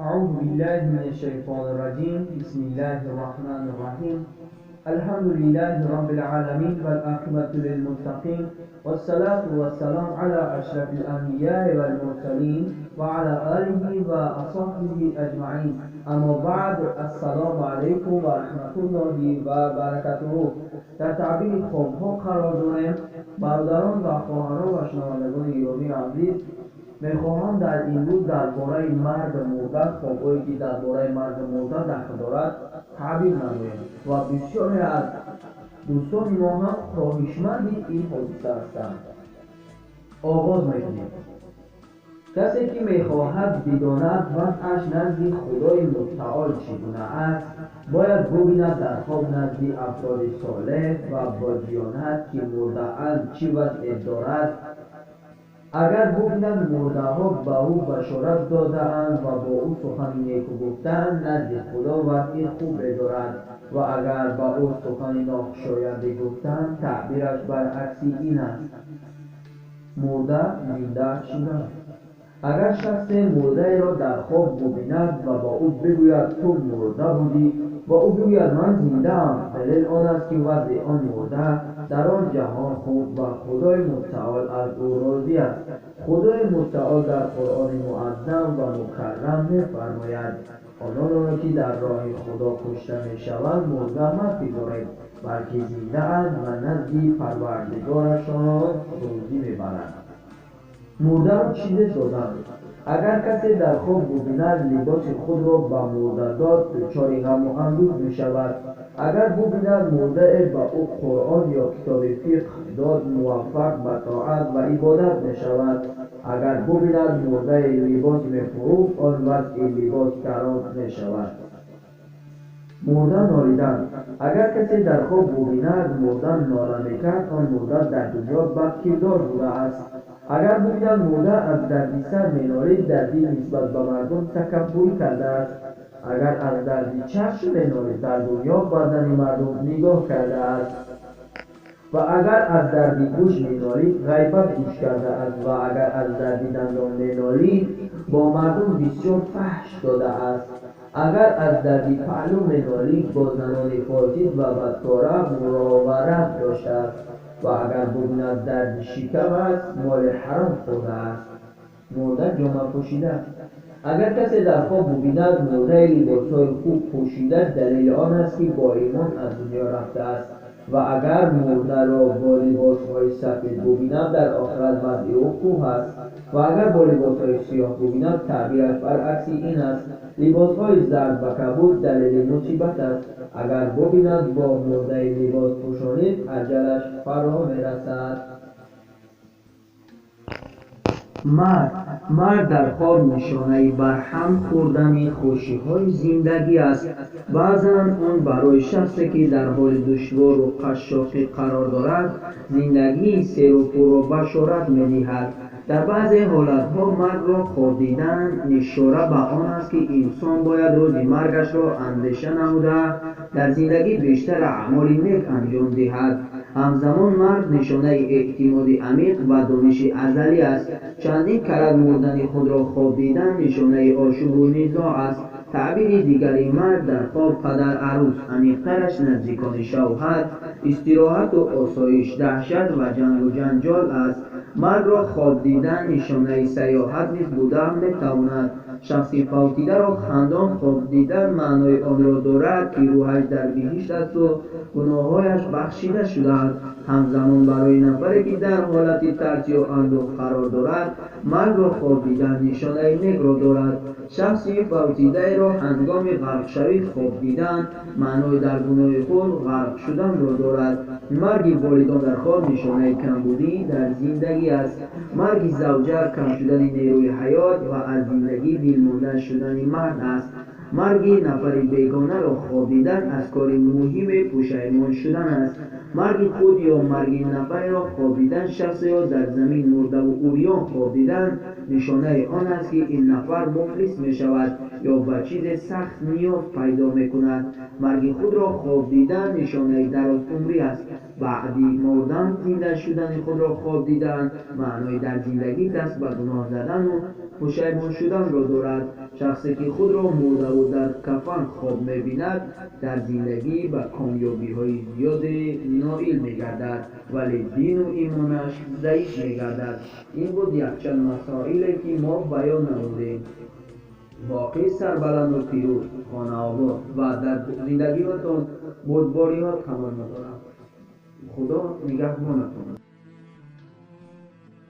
أعوذ بالله من الشيطان الرجيم. بسم الله الرحمن الرحيم. الحمد لله رب العالمين والعاقبة للمتقين والصلاة والسلام على أشرف الأنبياء والمرسلين وعلى آله وصحبه أجمعين. أما بعد، السلام عليكم ورحمة الله وبركاته. در تعبیر خوابها قرار داریم. برادران و خواهران و شنوندگان گرامی عزیز، میخواهم در این روز درباره مرد مرده، خوابهایی که درباره مرد مرده دخل دارد تعبیر نماییم و بسیاری از دوستان ما هم خواهشمند این حادثه هستند. آغاز میکنیم. کسی که میخواهد بداند وضعش نزد خدای متعال چگونه است، باید ببیند در خواب نزد افراد صالح و با دیانت که مرده‌اند چه وضع دارد. اگر ببیند مرده‌ها به او بشارت داده‌اند و با او سخن نیکو گفتند، نزد خدا وضع خوب دارد و اگر به او سخن ناخوشایند گفتند، تعبیرش برعکس این است: مرده زنده شدن. اگر شخص مرده را در خواب ببیند و با او بگوید تو مرده بودی و او بگوید من زنده ام، دلیل آن است که وضع آن مرده در آن جهان خوب و خدای متعال از او راضی است. خدای متعال در قرآن معظم و مکرم می‌فرماید: آنان را که در راه خدا کشته می‌شوند مرده مپندارید، بلکه زنده اند و نزد پروردگارشان روزی می‌برند. مرده را چیزی سازند. اگر کسی در خواب ببیند لباس خود را به مرده داد، دچار غم و اندوه می‌شود. اگر ببیند مرده به او قرآن یا کتاب فقه داد، موفق به طاعت و عبادت می‌شود. اگر ببیند مرده لباس می‌فروخت، آن وضع لباس گران می‌شود. مرده نالیدن. اگر کسی در خواب ببیند مرده ناله می‌کرد، آن مرده در دنیا بدکردار بوده است. اگر ببیند مرده از درد سر مینالید، در دل نسبت به مردم تکبری کرده است. اگر از درد چشم مینالید، در دنیا به زن مردم نگاه کرده است. و اگر از درد گوش مینالید، غیبت گوش کرده است. و اگر از درد دندان مینالید، با مردم بسیار فحش داده است. اگر از درد پهلو مینالید، با زنان فاسد و بدکاره مراورت داشته است. و اگر ببیند درد شکم است، مال حرام خورده است. مرده جامه پوشیده. اگر کسی در خواب ببیند مرده لباسهای خوب پوشیده، دلیل آن است که با ایمان از دنیا رفته است. و اگر مرده را با لباسهای سفید ببیند، در آخرت وضع او خوب است. و اگر با لباسهای سیاه ببیند، تعبیرش برعکس این است: لباسهای زرد و کبود دلیل مصیبت است. اگر ببیند با مرده لباس پوشانید، اجلش فرا میرسد. مرگ در خواب نشانه برهم خوردن خوشی‌های زندگی است. بعضاً آن برای شخصی که در حال دشوار و قشاقی قرار دارد، زندگی سیر و پر را بشارت می‌دهد. در بعضی حالتها مرگ را خواب دیدن نشاره به آن است که انسان باید روز مرگش را اندیشه نموده در زندگی بیشتر اعمال نیک انجام دهد. همزمان مرگ نشانه اعتماد عمیق و دانش ازلی است. چندین کرد مردن خود را خواب دیدن نشانه آشوب و نزاع است. تعبیر دیگری مرگ در خواب پدر عروس، عمیقترش نزدیکان شوهر، استراحت و آسایش، دهشت و جنگ و جنجال است. مرگ را خواب دیدن نشانه سیاحت نیز بوده میتواند. شخصی فوتیده را خندان خواب دیدن معنای آن را دارد که روحش در بهشت است و گناههایش بخشیده شده است. همزمان برای نفری که در حالت ترس یا اندوه قرار دارد، مرگ را خواب دیدن نشانه نیک را دارد. شخصی فوتیده را هنگام غرق شوی خواب دیدن معنای در گناه خود غرق شدن را دارد. مرگ والدان در خواب نشانه کمبودی در زندگی است. مرگ زوجه کم شدن نیروی حیات و از زندگی دلمانده شدن مرد است. مرگ نفر بیگانه را خواب دیدن از کار مهم پشیمان شدن است. مرگ خود یا مرگ نفر را خواب دیدن، شخص را در زمین مرده و عریان خواب دیدن نشانه آن است که این نفر مفلس می شود یا به چیز سخت نیاز پیدا می کند. مرگ خود را خواب دیدن نشانه دراز عمری است. بعدی مردن زنده شدن خود را خواب دیدن معنای در زندگی دست به گناه زدن و пушаймон шуданро дорад. Шахсе ки худро мурдаву дар кафан хоб мебинад, дар зиндагӣ ба комёбиҳои зиёде ноил мегардад, вале дину имонаш заиф мегардад. Ин буд якчанд масоиле, ки мо баён намудем. Боқӣ сарбаланду пирӯз, хонаобод ва дар зиндагиҳотон бурдбориҳо таманно дорам. Худо нигаҳбонатон.